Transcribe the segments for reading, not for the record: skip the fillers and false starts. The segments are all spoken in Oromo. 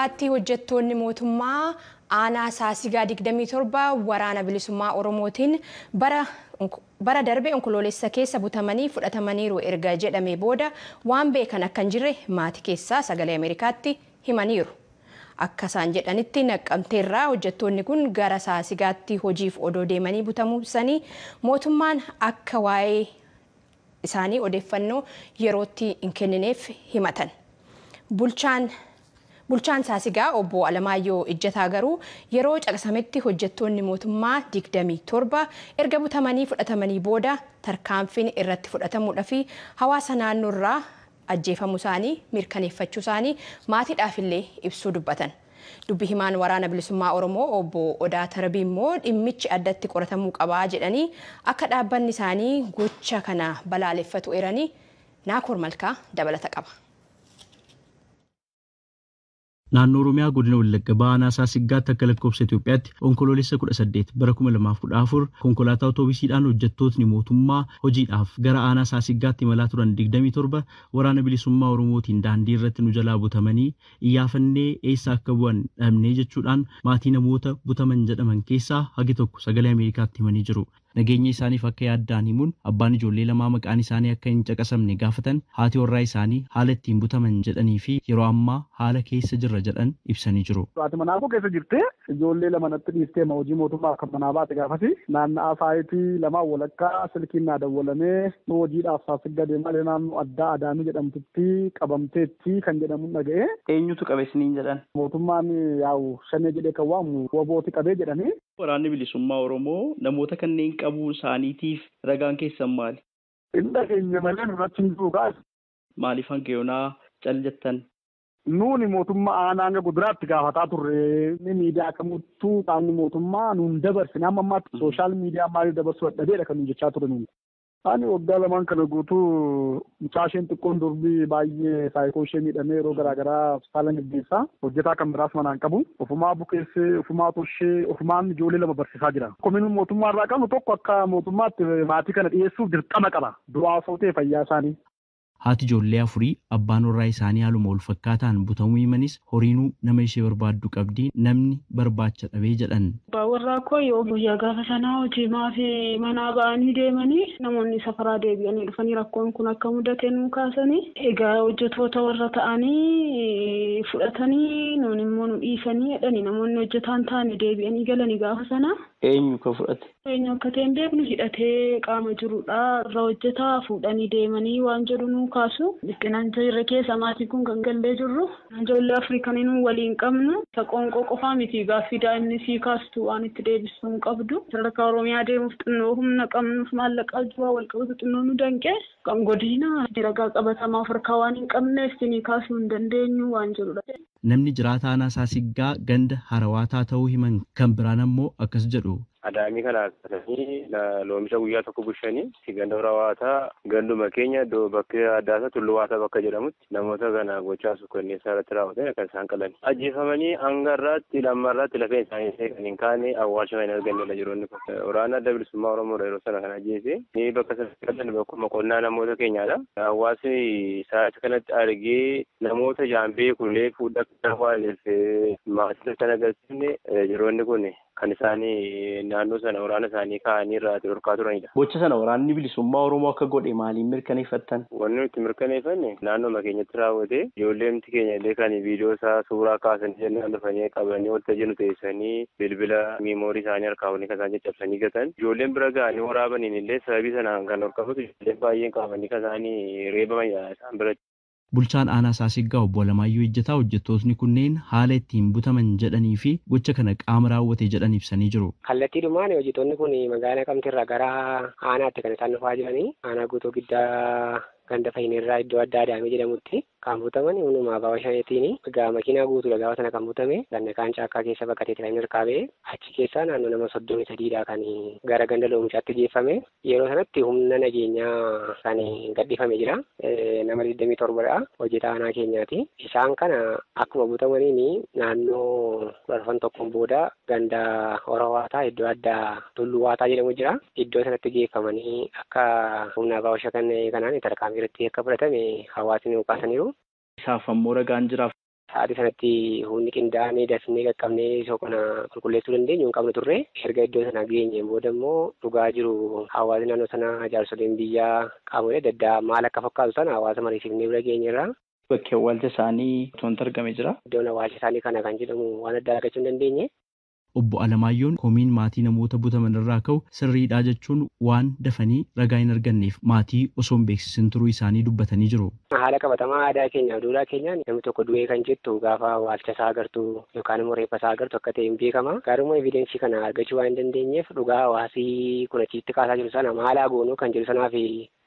Bahaatti hojjettoonni mootummaa aanaa Saasigaa 27 waraana bilisummaa Oromootiin bara darbe onkoloolessa keessa butamanii fudhatamaniiru erga jedhamee booda waan beekan akka hin jirre maatii keessaa sagalee Ameerikaatti himaniiru. Akka isaan jedhanitti Naqqamteerraa hojjettoonni kun gara Saasigaatti hojiif odoo deemanii butamuu ibsanii mootummaan akka waa'ee isaanii odeeffannoo yerootti hin kennineef himatan. Bulchaan Saasigaa obbo Alamaayyoo Ijjataa garuu yeroo caqasametti hojjettoonni mootummaa 27 erga butamanii fudhatamanii booda tarkaanfiin irratti fudhatamuudhaa fi hawaasa naannoorraa ajjeefamuu isaanii mirkaneeffachuu isaanii maatiidhaaf illee ibsuu dubbatan. Dubbi himaan waraana bilisummaa Oromoo obbo Odaa Tarbii immoo dhimmichi addatti qoratamuu qabaa jedhanii akka dhaabbanni isaanii gocha kana balaaleffatu eeranii Naakoor Malkaa dabalata qaba. Naannoo Oromiyaa godina Wallagga Bahaa aanaa Saasiggaatti akka lakkoofsa Itoophiyaatti onkoloolessa 18 bara 2014 konkolaataa otoobisiidhaan hojjettootni mootummaa hojiidhaaf gara aanaa Saasiggaatti imalaa turan 27 waraana bilisummaa Oromootiin daandii irratti nu jalaa butamanii iyyaafannee eessa akka bu'an dhabnee jechuudhaan maatii namoota butaman jedhaman keessaa hagi tokko sagalee Ameerikaatti himanii jiru. Nageenya isaaniif akka yaaddaan himuun abbaan ijoollee lamaa maqaan isaanii akka hin caqasamne gaafatan haati warraa isaanii haala ittiin butaman jedhanii fi yeroo ammaa haala keessa jirra jedhan ibsanii jiru. Haati manaa koo keessa jirtee ijoollee lama natti dhiiftee hojii mootummaa akka manaa baate gaafasi naanna'aa saayitii lamaa walakkaa silkiin naa dawwalamee hojiidhaaf Saasigga deemaa naannoo addaa Adaamii jedhamtutti qabamteetti kan jedhamu dhaga'e. Eenyutu qabe isiniin jedhan? Mootummaan yaa'u shanee jedhee kan waamu wobooti qabee jedhanii. Waraanni bilisummaa Oromoo namoota kanneen qabuu isaaniitiif ragaan keessan maali? Inni dhageenya malee nurratti hin jiru kaas. Maaliif hanga yoonaa cal jettan? Nuuni mootummaa aanaa hanga guduraatti gaafataa turre. Miidiyaa kamittuu qaamni mootummaa nuun dabarsine amma ammaatti sooshaal miidiyaa maaliif dabarsuu dadhabeedha kan nuun jechaa ture nuuni. Ani waggaa lamaan kana guutuu mucaa isheen xiqqoon durbii baay'ee saayikoo ishee miidhamee yeroo garaagaraa hospitaala gaggeessaa hojjetaa kan biraas manaan qabu ofumaa bukeessee ofumaa toshee ofumaan ijoollee lama barsiisaa jira. Komiin mootummaa irraa qabnu tokko akka mootummaatti maatii kana dhiyeessuuf dirqama qaba. Du'aa osoo ta'e fayyaa isaanii. Haati ijoollee afurii abbaan warraa isaanii haaluma wal fakkaataan butamuu himanis horiinuu nama ishee barbaaddu qabdi namni barbaacha dhabee jedhan. Abbaan warraa koo yoo guyyaa gaafa sanaa hojii maafi manaa ba'anii deemanii namoonni safaraa deebi'anii dhufanii rakkoon kun akka mudate nuu kaasanii egaa hojjettoota warra ta'anii fudhatanii nuun immoo nu dhiisanii jedhanii namoonni hojjetaan ta'anii deebi'anii galanii gaafa sana. Eenyu ka fudhate? Eenyu akka ta'e hin beeknu hidhatee qaama jirudha. Irra hojjetaa fuudhanii deemanii waan jedhu nuu kaasu. Dhiqinaan jirre keessa maatiin kun kan gallee jirru. Ijoollee Afrikanii nu waliin qabnu. Qoonqoo qofaa miti gaaffii daa'imni sii kaastu waan itti deebisuu hin qabdu. Sadarkaa Oromiyaa deemuuf xinnoo humna qabnuuf maallaqa jiru wal qabatu xinnoo nu danqe. Kan godina ragaa qabatamaa Afrikaa waan hin qabneef sinii kaasuu hin dandeenyu waan jirudha. Namni jiraataa aanaa Saasiggaa ganda Harawaataa ta'uu himan kan biraan ammoo akkas jedhu. Adaamii kana kaasanii loomisha guyyaa tokko bulchanii ganda Harawaataa ganduma keenya bakka addaasaa Tulluwaataa bakka jedhamutti namoota kana gochaa suukanneessaa irratti raawwatan kan isaan qalan. Ajjeefamanii hanga irraatti lamma irraatti lafeen isaanii kan hin kaane awwaalcha kan hin argannedha jiroonni kun. Waraana adda bilisummaa Oromoodha yeroo sana kan ajjeese. Ni bakka sana qalan bakkuma qonnaa namoota keenyaadha. Hawaasni sa'aatii kanatti argee namoota jaambee kulee fuudhaa kan awwaaleef maatii kan agarsiifne jiroonni kun kan isaanii naannoo sana waraana isaanii kaa'anii irraa dhorkaa turanidha. Gocha sana waraanni bilisummaa Oromoo akka godhe maaliin mirkaneeffattan? Wanni nuti mirkaneeffanne naannoo keenyatti raawwate ijoolleen keenya illee kan viidiyoo isaa suuraa kaasanii jennaan dhufanii qabanii waltajjii nu teessanii bilbila miimoorii isaanii harkaa waliin kan isaan caccabsanii gatan ijoolleen bira ga'anii waraabaniin illee sababii sanaan kan horkafatu ijoolleen baay'een qabanii kan isaanii reebamanidha isaan biratti. Bulchaan aanaa Saasiggaa obbo Alamaayyoo Ijjataa hojjettootni kunneen haala ittiin butaman jedhanii fi gocha kana qaama raawwate jedhan ibsanii jiru. Kallattiidhumaan hojjettoonni kun magaalaa Naqamteerraa gara aanaatti kan isaan dhufaa jiranii aanaa guutuu giddaa ganda Fayyinirraa iddoo addaa Adaamii jedhamutti kan butaman hundumaa ba'a shaneetiin egaa makiinaa guutuudha gaafa sana kan butame ganna kaan caakkaa keessa bakkatee kan inni harkaa ba'e achi keessaa naannoo nama 33dha kan gara ganda loomishaatti geeffame yeroo sanatti humna nageenyaa kan gadhiifame jira nama 27dha hojjetaa aanaa keenyaati isaan kana akkuma butamaniin naannoo barfan tokkoon booda ganda Horowaataa iddoo addaa Tulluwaataa jedhamu jira iddoo sanatti geeffamanii akka humna ba'a shakan kanaan tarkaanfii irratti akka fudhatame hawaasni nu kaasaniiru. Isaaf ammoo ragaan jiraaf. Sa'aatii sanatti humni qindaa'anii dafnee qaqqabnee isa kana qulqulleessuu dandeenyu hin qabnu turre. Erga iddoo sana geenyeen booda immoo dhugaa jiru hawaasni naannoo sanaa jaarsoleen biyyaa qaamolee adda addaa maal akka fakkaatu sana hawaasa mariisifnee bira geenyerra. Bakki awwaalcha isaanii wanti argame jira. Iddoon awwaalcha isaanii kana kan jedhamu waan addaa argachuu hin dandeenye. Obbo Alamaayyoon komiin maatii namoota butaman irraa ka'u sirriidhaa jechuun waan dafanii ragaa hin arganneef maatii osoo hin beeksisin turuu isaanii dubbatanii jiru. Haala qabatamaa aadaa keenyaaf duudhaa keenyaan namni tokko du'ee kan jettu gaafa awwaalcha isaa agartu yookaan immoo reeffa isaa agartu akka ta'e hin beekama. Garuu evidensii kana argachuu waan hin dandeenyeef dhugaa hawaasii kun achitti kaasaa jiru sana maal haa goonuu kan jedhu sanaaf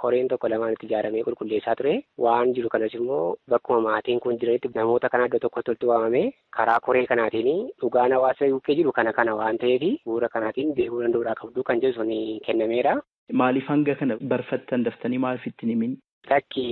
koreen tokko lamaan itti ijaaramee qulqulleessaa ture. Waan jiru kanas immoo bakkuma maatiin kun jiranitti namoota kana iddoo tokkotti walitti waamamee karaa koree kanaatiin dhugaan hawaasa bukkee jiru kana kana waan ta'eef bu'uura kanaatiin beekuu danda'uudhaa qabdu kan jedhu sun kennameera. Maaliif hanga kana barfattan daftanii maaliif ittiin himin? Lakki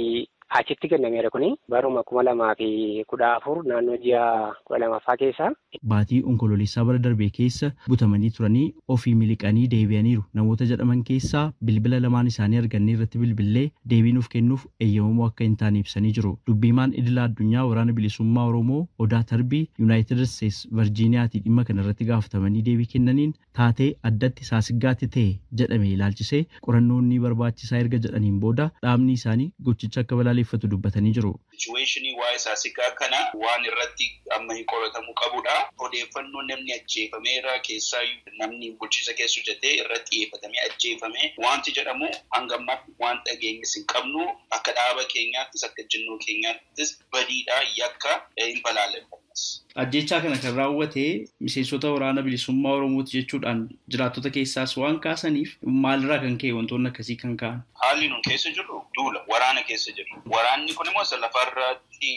achitti kennameera kuni baruma 2014 naannoo ji'a 12ffaa keessa. Baatii onkololeessaa bara darbee keessa butamanii turanii ofii miliqanii deebi'aniiru. Namoota jedhaman keessaa bilbila lamaan isaanii argannee irratti bilbillee deebii nuuf kennuuf eeyyamamoo akka hin taane ibsanii jiru. Dubbiimaan idila addunyaa waraana bilisummaa Oromoo Odaa Tarbii Yuunaayitid Steets Virjiiniyaatii dhimma kana irratti gaafatamanii deebii kennaniin taatee addatti saasiggaatti ta'e jedhame ilaalchisee qorannoon ni barbaachisaa erga jedhaniin booda dhaabni isaanii gochicha akka balaaleffatu dubbatanii jiru. Sichuweeshinii waa'ee saasiggaa kana waan irratti amma hin qoratamuu qabudha. Odeeffannoo namni ajjeefameera keessaa namni bulchiinsa keessa hojjetee irratti xiyyeeffatamee ajjeefame wanti jedhamu hanga ammaatti waan dhageenyis hin qabnu akka dhaaba keenyaattis akka ejjennoo keenyaattis badiidha yakka hin balaaleffannas. Ajjechaa kana kan raawwate miseensota waraana bilisummaa Oromooti jechuudhaan jiraattota keessaas waan kaasaniif maalirraa kan ka'e wantoonni akkasii kan ka'an? Haalli nun keessa jirru duula waraana keessa jirru. Waraanni kun immoo isa lafarratti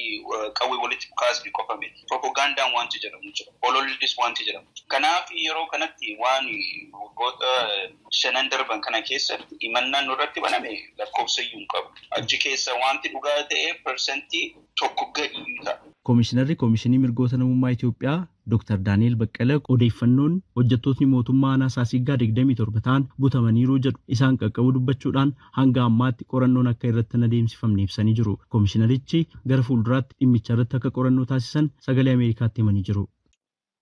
qawwee walitti kaasni qofa miti. Propagandaan wanti jedhamu jira. Olollis wanti jedhamu jira. Kanaaf yeroo kanatti waan waggoota 5 darban kana keessatti himannaan nurratti baname lakkoofsa iyyuu hin qabu. Achi keessa wanti dhugaa ta'e 1% gadi ta'a. Koomishinarri Koomishinii Mirgoota Namummaa Itoophiyaa Dr. Daani'el Baqqalaa odeeffannoon hojjettootni mootummaa aanaa Saasiggaa 27 ta'an butamaniiru jedhu isaan qaqqabu dubbachuudhaan hanga ammaatti qorannoon akka irratti hin adeemsifamne ibsanii jiru. Koomishinarichi gara fuulduraatti dhimmicha irratti akka qorannoo taasisan sagalee Ameerikaatti himanii jiru.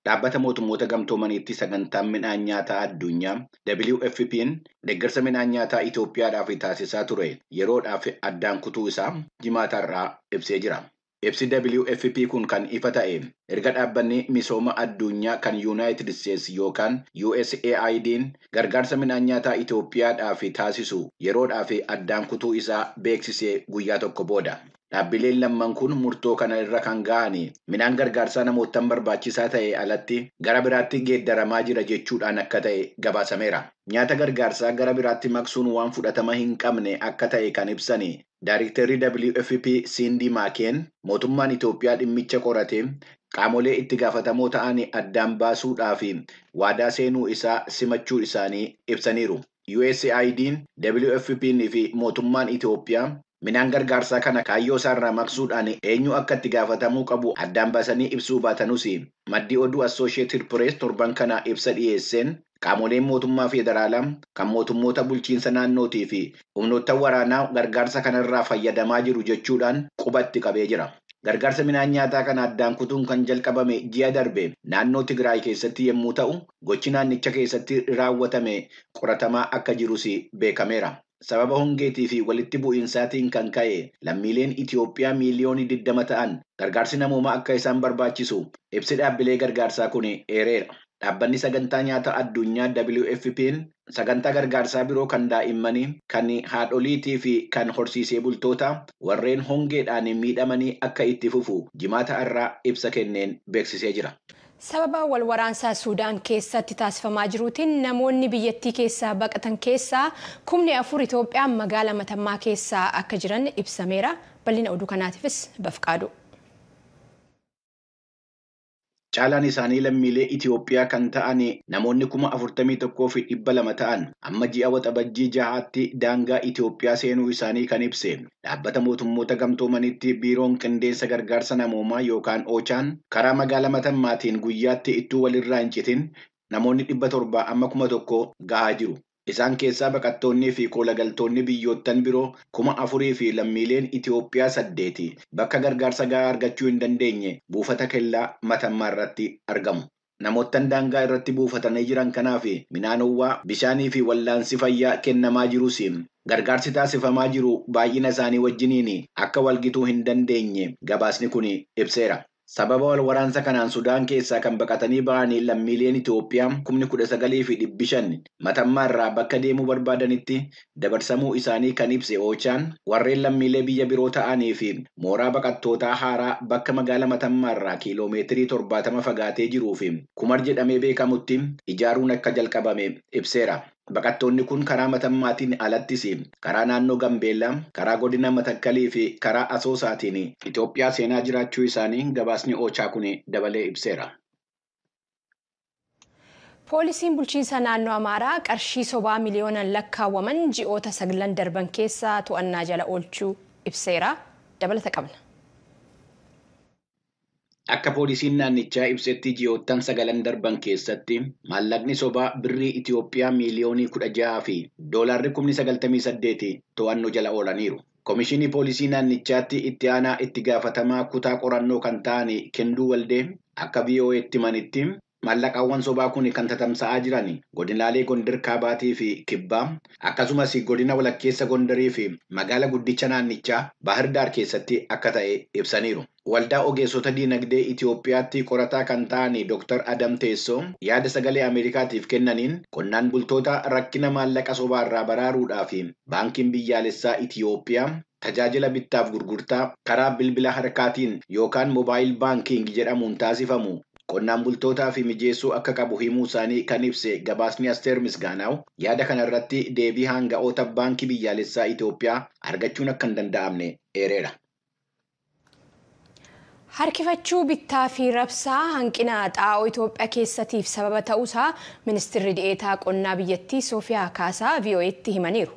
Dhaabbata mootummoota gamtoomaniitti sagantaan midhaan nyaataa addunyaa WFP'n deeggarsa midhaan nyaataa Itoophiyaadhaaf taasisaa ture yeroodhaaf addaan kutuu isaa jimaatarraa ibsee jira. Ibsi WFP kun kan ifa ta'e erga dhaabbanni misooma addunyaa kan Yuunaayitid Steets yookaan USAID'n gargaarsa midhaan nyaataa Itoophiyaadhaaf taasisu yeroodhaaf addaan kutuu isaa beeksisee guyyaa tokko booda. Dhaabbileen lamman kun murtoo kana irra kan ga'an midhaan gargaarsaa namootaan barbaachisaa ta'e alatti gara biraatti geeddaramaa jira jechuudhaan akka ta'e gabaasameera. Nyaata gargaarsaa gara biraatti maqsuun waan fudhatama hin qabne akka ta'e kan ibsani Daayiriktarri WFP Sindi Maakeen mootummaan Itoophiyaa dhimmicha qorate qaamolee itti gaafatamoo ta'an addaan baasuudhaaf waadaa seenuu isaa simachuu isaanii ibsaniiru. USAID'n WFP'n fi mootummaan Itoophiyaa midhaan gargaarsaa kana kaayyoo isaarraa maqsuudhaan eenyu akka itti gaafatamuu qabu addaan baasanii ibsuu baatanus maddii oduu Associated Press torban kana ibsa dhiyeesseen qaamoleen mootummaa federaalaa kan mootummoota bulchiinsa naannootii fi humnoota waraanaa gargaarsa kanarraa fayyadamaa jiru jechuudhaan qubatti qabee jira. Gargaarsa midhaan nyaataa kana addaan kutuun kan jalqabame ji'a darbe naannoo Tigraay keessatti yommuu ta'u, gochi naannicha keessatti raawwatame qoratamaa akka jirus beekameera. Sababa hongeetii fi walitti bu'iinsaatiin kan ka'e lammiileen Itoophiyaa miiliyoonii 20 ta'an gargaarsi namoomaa akka isaan barbaachisu ibsi dhaabbilee gargaarsaa kun eereera. Dhaabbanni sagantaa nyaata addunyaa WFP'n sagantaa gargaarsaa biroo kan daa'immanii, kan haadholiitii fi kan horsiisee bultoota warreen hongeedhaan miidhamanii akka itti fufu jimaata irraa ibsa kenneen beeksisee jira. Sababa wal waraansaa Suudaan keessatti taasifamaa jiruutiin namoonni biyyattii keessaa baqatan keessaa 4,000 Itoophiyaa magaalaa Matammaa keessaa akka jiran ibsameera. Bal'ina oduu kanaatiifis Bafqaadu. Caalaan isaanii lammiilee Itoophiyaa kan ta'an namoonni 41,200 ta'an amma ji'a waxabajjii 6tti daangaa Itoophiyaa seenuu isaanii kan ibse dhaabbata mootummoota gamtoomanitti biiroon qindeessa gargaarsa namoomaa yookaan Oochaan karaa magaalaa Matammaatiin guyyaatti ittuu walirraa hin citin namoonni 700 amma 1,000 gahaa jiru. Isaan keessaa baqattoonnii fi koolagaltoonni biyyoottan biroo 4,000 fi lammiileen Itoophiyaa 8 bakka gargaarsa gahaa argachuu hin dandeenye buufata kellaa Matammaa irratti argamu. Namoottan daangaa irratti buufatanii jiran kanaaf midhaan ho'aa, bishaanii fi wallaansi fayyaa kennamaa jirus gargaarsi taasifamaa jiru baay'ina isaanii wajjiniin akka walgituu hin dandeenye gabaasni kun ibseera. Sababa wal waraansa kanaan Sudaan keessaa kan baqatanii ba'anii lammiileen Itoophiyaa 19,500 Matammaa irraa bakka deemuu barbaadanitti dabarsamuu isaanii kan ibse Oochaan warreen lammiilee biyya biroo ta'anii fi mooraa baqattootaa haaraa bakka magaala Matammaa irraa kiiloomeetirii 70 fagaatee jiruu fi Kumar jedhamee beekamutti ijaaruun akka jalqabame ibseera. Baqattoonni kun karaa Matammaatiin alattis karaa naannoo Gambeellaa, karaa godina Matakkalii fi karaa Asoosaatiin Itoophiyaa seenaa jiraachuu isaanii gabaasni Oochaa kun dabalee ibseera. Poolisiin bulchiinsa naannoo Amaaraa qarshii sobaa miliyoonaan lakkaawwaman ji'oota 9 darban keessa to'annaa jala oolchuu ibseera. Dabalata qabna. Akka poolisiin naannichaa ibsetti ji'oottan 9 darban keessatti maallaqni sobaa birrii Itoophiyaa miiliyoonii 16 fi doolaarri 98,000 to'annoo jala oolaniiru. Komishinii poolisii naannichaatti itti aanaa itti gaafatamaa kutaa qorannoo kan ta'an Kenduu Waldee akka VOA'tti himanitti maallaqaawwan sobaa kun kan tatamsa'aa jiran godinaalee Gondar Kaabaatii fi Kibbaa akkasumas godina walakkeessa Gondarii fi magaala guddicha naannichaa Baahirdaar keessatti akka ta'e ibsaniiru. Waldaa ogeessota diinagdee Itoophiyaatti qorataa kan ta'an Dr. Adam Teessoo yaada sagalee Ameerikaatiif kennaniin qonnaan bultoota rakkina maallaqa sobaarraa baraaruudhaaf baankiin biyyaalessaa Itoophiyaa tajaajila bittaaf gurgurtaa karaa bilbila harkaatiin yookaan moobaayil baankiing jedhamuun taasifamu qonnaan bultootaa fi mijeessuu akka qabu himuu isaanii kan ibse gabaasni Asteer Misgaanaaw yaada kanarratti deebii hanga'oota baankii biyyaalessaa Itoophiyaa argachuun akka hin danda'amne eereera. Harkifachuu bittaa fi rabsaa hanqina xaa'oo Itoophiyaa keessatiif sababa ta'uusaa ministeerri dhiyeetaa qonnaa biyyattii Soofiyaa Kaasaa VOA'tti himaniiru.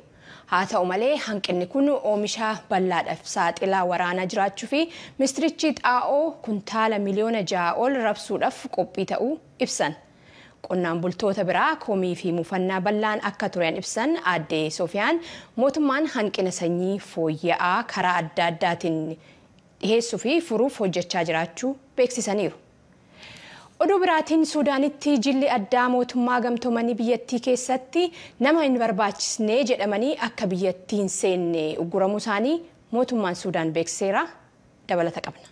Haa ta'u malee hanqinni kun oomisha bal'aadhaaf saaxilaa waraanaa jiraachuu fi ministerichi xaa'oo kuntaala miliyoona 6 ol rabsuudhaaf qophii ta'uu ibsan. Qonnaan bultoota biraa komii fi mufannaa bal'aan akka turan ibsan aadde Soofiyaan mootummaan hanqina sanyii fooyya'aa karaa adda addaatiin dhiheessuu fi furuuf hojjechaa jiraachuu beeksisaniiru. Oduu biraatiin Suudaanitti jilli addaa mootummaa gamtoomanii biyyattii keessatti nama hin barbaachisne jedhamanii akka biyyattii hin seenne ugguramuu isaanii mootummaan Suudaan beeksiseera. Dabalata qabna.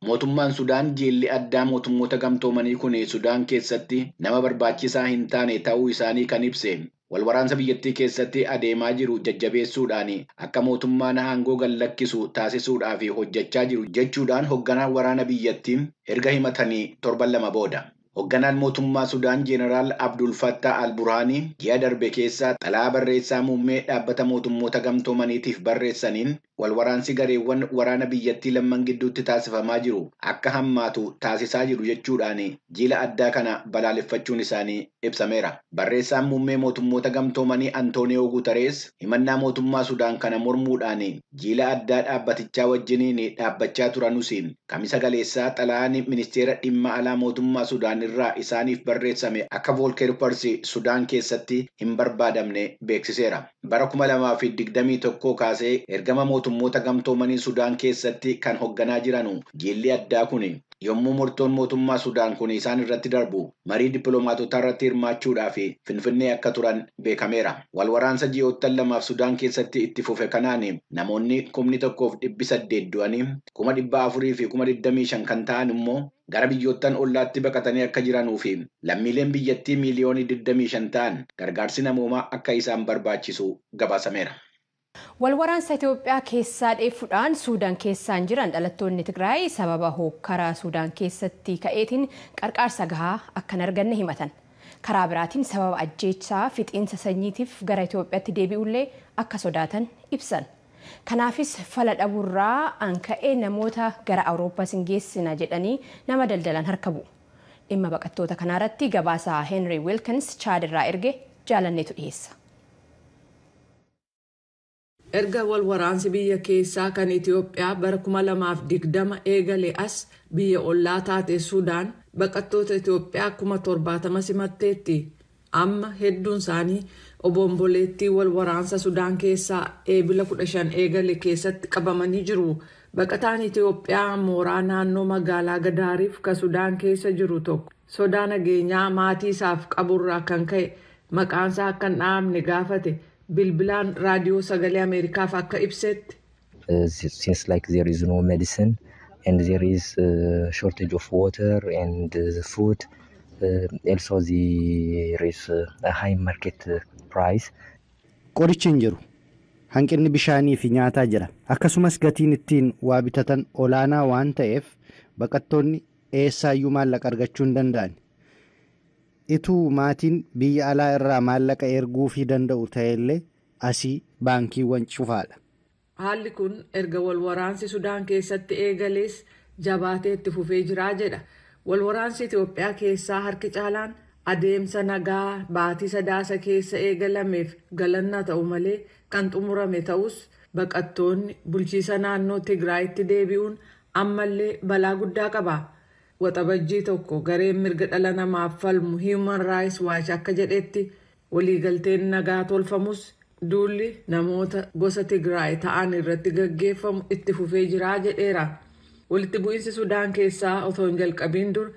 Mootummaan Sudaan jilli addaa mootummoota gamtoomanii kun Sudaan keessatti nama barbaachisaa hin taane ta'uu isaanii kan ibse. Walwaraansa biyyattii keessatti adeemaa jiru jajjabeessuudhaan akka mootummaan aangoo gad lakkisu taasisuudhaaf hojjechaa jiru jechuudhaan hoogganaan waraana biyyattii erga himatanii torban 2 booda. Hoogganaan mootummaa Sudaan Jeenaraal Abdul Fattah Al-Burhaanii ji'a darbe keessa xalayaa barreessaa muummee dhaabbata mootummoota gamtoomaniitiif barreessaniin walwaraansi gareewwan waraana biyyattii lamman gidduutti taasifamaa jiru akka hammaatu taasisaa jiru jechuudhaan jila addaa kana balaaleffachuun isaanii ibsameera. Barreessaan muummee mootummoota gamtoomanii Antooniyoo Guutarees himannaa mootummaa Sudaan kana mormuudhaan jila addaa dhaabbatichaa wajjiniin dhaabbachaa turanus kamisa galeessaa xalayaan ministeera dhimma alaa mootummaa Sudaan irraa isaaniif barreessame akka Voolkeer Parsi Sudaan keessatti hin barbaadamne beeksiseera. Bara 2021 kaasee ergama mootummoota gamtoomanii Sudaan keessatti kan hoogganaa jiranu jilli addaa kun yommuu murtoon mootummaa Sudaan kun isaan irratti darbu marii dippiloomaatotaa irratti hirmaachuudhaaf Finfinnee akka turan beekameera. Walwaraansa ji'oottan 2 Sudaan keessatti itti fufe kanaan namoonni 1,800 du'anii 425,000 kan ta'an immoo gara biyyoottan ollaatti baqatanii akka jiranuu fi lammiileen biyyattii miiliyoonii 25 ta'an gargaarsi namoomaa akka isaan barbaachisu gabaasameera. Walwaraansa Itoophiyaa keessaa dheeffuudhaan Suudaan keessaan jiran dhalattoonni Tigraay sababa hokkara Suudaan keessatti ka'eetiin qarqaarsa gahaa akka hin arganne himatan. Karaa biraatiin sababa ajjeechaa fixiinsa sanyiitiif gara Itoophiyaatti deebi'ullee akka sodaatan ibsan. Kanaafis fala dhabuurraa an ka'ee namoota gara Awurooppaa sin geessina jedhanii nama daldalan harka bu'u. Dhimma baqattoota kanaarratti gabaasaa Henry Wilkins Chaad irraa erge jaalanneetu dhiyeessa. Erga wal waraansi biyya keessaa kan Itoophiyaa bara 2020 eegale as biyya ollaa taate Suudaan baqattoota Itoophiyaa 70,000 simatteetti. Amma hedduun isaanii obomboleettii wal waraansa Sudaan keessaa Eebila 15 eegale keessatti qabamanii jiru. Baqataan Itoophiyaa mooraa naannoo magaalaa Gadaariif ka Sudaan keessa jiru tokko sodaa nageenyaa maatii isaaf qaburraa kan ka'e maqaansaa akka hin dhahamne gaafate bilbilaan Raadiyoo Sagalee Ameerikaaf akka ibsetti. Since like there is no medicine and there is shortage of water and food, also there is a high market price. Qorichi hin jiru. Hanqinni bishaanii fi nyaataa jira. Akkasumas gatiin ittiin waa bitatan olaanaa waan ta'eef baqattoonni eessaayyuu maallaqa argachuu hin danda'an. Ituu maatiin biyya alaa irraa maallaqa erguufii danda'u ta'ellee asii baankiiwwan cufaadha. Haalli kun erga wal waraansi Sudaan keessatti eegalees jabaatee itti fufee jira jedha. Wal waraansi Itoophiyaa keessaa harki caalaan adeemsa nagaa baatii Sadaasa keessa eegalameef galanna ta'u malee kan xumurame ta'us, baqattoonni bulchiisa naannoo Tigraayitti deebi'uun ammallee balaa guddaa qaba. Waxabajjii 1 gareen mirga dhala namaaf falmu Human Rights Watch akka jedhetti, waliigalteen nagaa tolfamus duulli namoota gosa Tigraay ta'an irratti gaggeeffamu itti fufee jira jedheera. Walitti bu'iinsi Sudaan keessaa otoo hin jalqabiin dur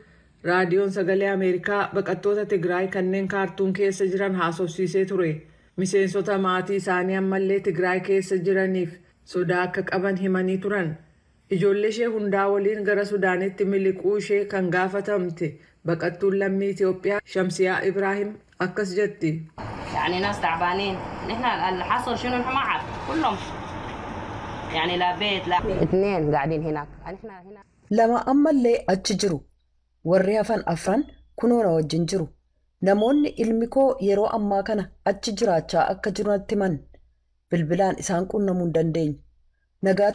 Raadiyoon Sagalee Ameerikaa baqattoota Tigraay kanneen Kaartuun keessa jiran haasofsiisee ture. Miseensota maatii isaanii ammallee Tigraay keessa jiraniif sodaa akka qaban himanii turan. Ijoollee ishee hundaa waliin gara Sudaanitti miliquu ishee kan gaafatamte baqattuun lammii Itoophiyaa Shamsiyaa Ibraahim akkas jetti. يعني ناس تعبانين، نحن اللي حصل شنو نحن ما عارف، كلهم يعني لا بيت لا اثنين قاعدين هناك، نحن هنا. Lama ammallee achi jiru. Warri hafan afran kunoo na wajjin jiru. Namoonni ilmi koo yeroo ammaa kana achi jiraachaa akka jiru natti himan. Bilbilaan isaan qunnamuu hin dandeenye. Nagaa.